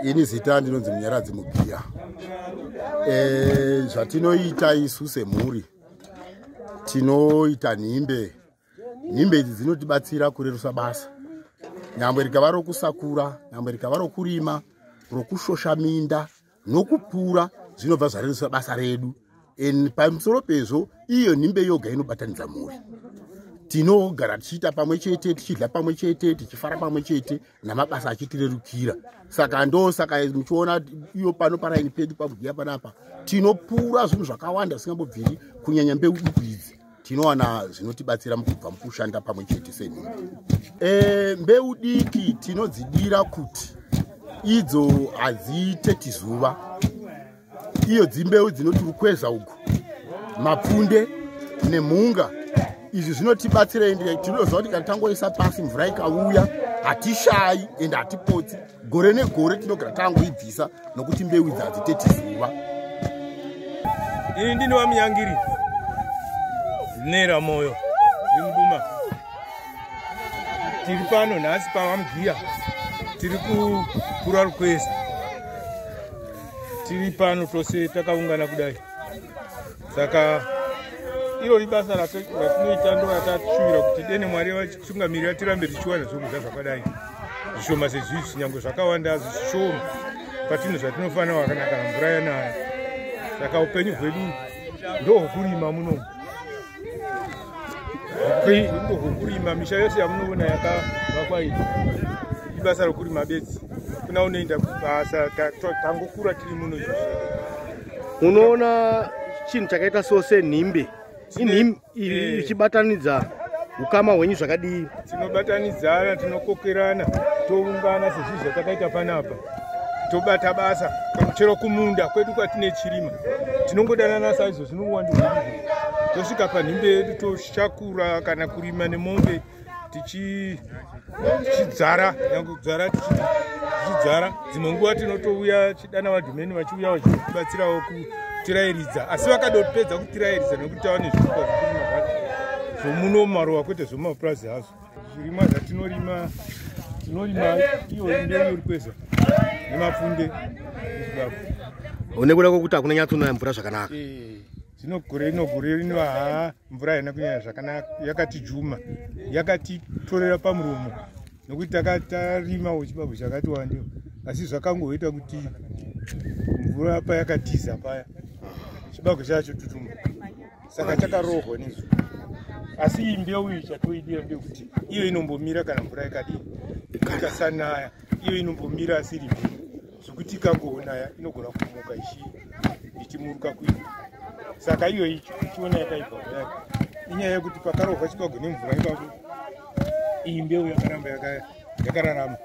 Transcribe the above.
Ini zita ndinonzi Munyaradzi Mugiya. Zvatinoita isu semhuri, tinoita nhimbe. Nhimbe idzi dzinotibatsira kurerusa basa, nyangwe rikava rokusakura, nyangwe rikava rokurima, rokushosha minda nokupura, zvinobva zvarerusa basa redu. Pamusoro pezvo, iyo nhimbe yoga inobatanidza mhuri. Tinogara tichiita pamwe chete, tichidya pamwe chete, tichifara pamwe chete, namabasa achitirerukira. Saka ndo saka muchiona iyo pano paraini pedu paMugiya panapa, tinopura zvinhu zvakawanda zvisingambobviri, kunyanya mbeu duku idzi. Tinowana zvinotibatsira mukubva mukushanda pamwe chete senhimbe. Mbeu diki tinodzidira kuti idzo hadziteti zuva. Iyo dzimbeu dzinoti rukweza uku, mapfunde nemhunga, izvi zvinotibatsira. Ende tinoziva kuti kana tangoisa pasi, mvura ikauya hatishayi ende hatipotsi. Gore negore tinogara tangoibvisa nokuti mbeu idzi hadziteti zuva. Ini ndini waMunyangiri Nera Moyo rimuduma. Tiri pano nhasi paVaMugiya, tiri kupura rukweza. Tiri pano tose takaungana kudai. Saka iro ibasa ratinoita, ndo ratashuvira kuti dene Mwari vachitungamirira, tirambe tichiwana zvokudya zvakadai, zvishoma sezvizvi, nyange zvakawanda zvishoma patino zvatinofanira kana kana mvura yanaya. Saka upenyu hwedu ndohwokurima muno, ndohwokurima. Misha yose yamunoona yakavakwa iyi ibasa rokurima bedzi. Kuna unoenda kubasa, tangokura tiri muno izvozvo. Unoona chinhu chakaita so senhimbe ichibatanidza ukama hwenyu zvakadii? Tinobatanidzana, tinokokerana, toungana sezvizvi zvatakaita panapa, tobata basa. Chero kumunda kwedu kwatine chirima, tinongodanana saizvo zvinowandizvo, tosvika panhimbe yedu, toshakura kana kurima nemombe, tichidzara, nyange kudzara tichidzara. Dzimwe nguva tinotouya chidana vadhumeni vachiuya vachitibatsirawo kutirayiridza, asi vakadopedza kutirayiridza nekuti tava nezvirikwa zvekurima zvacho zvomuno mumaruwa, kwete zvomumapurazi hazvo. Zvirimwa zvatinorima, tinorima iyo mbeu yorukweza nemapfunde nezvibabwe. Nekuda kwokuti hakuna nyatsonaya mvura zvakanaka. Zvino gore rino, gore rino haa, mvura haina kunyanya zvakanaka, yakatijuma, yakatitorera pamuromo, nokuti takatarimawo chibabwe chakati wandeo, asi zvakangoita kuti mvura payakatiza paya, chibagwe chacho tutuma, saka chakarohwa nezuva. Asi iyi mbeu iyi chatoidira ndekuti iyo inombomira kana mvura ikadii, ikasanaya, iyo inombomira, asi iri mbeu zvokuti ikangonaya inogona kumuka ichimuruka kuita. Saka iyo ichiona yakaibva kudai, inyaya yekuti pakarohwa chibagwe nemvura ipapo, iyi mbeu yakaramba yakararama.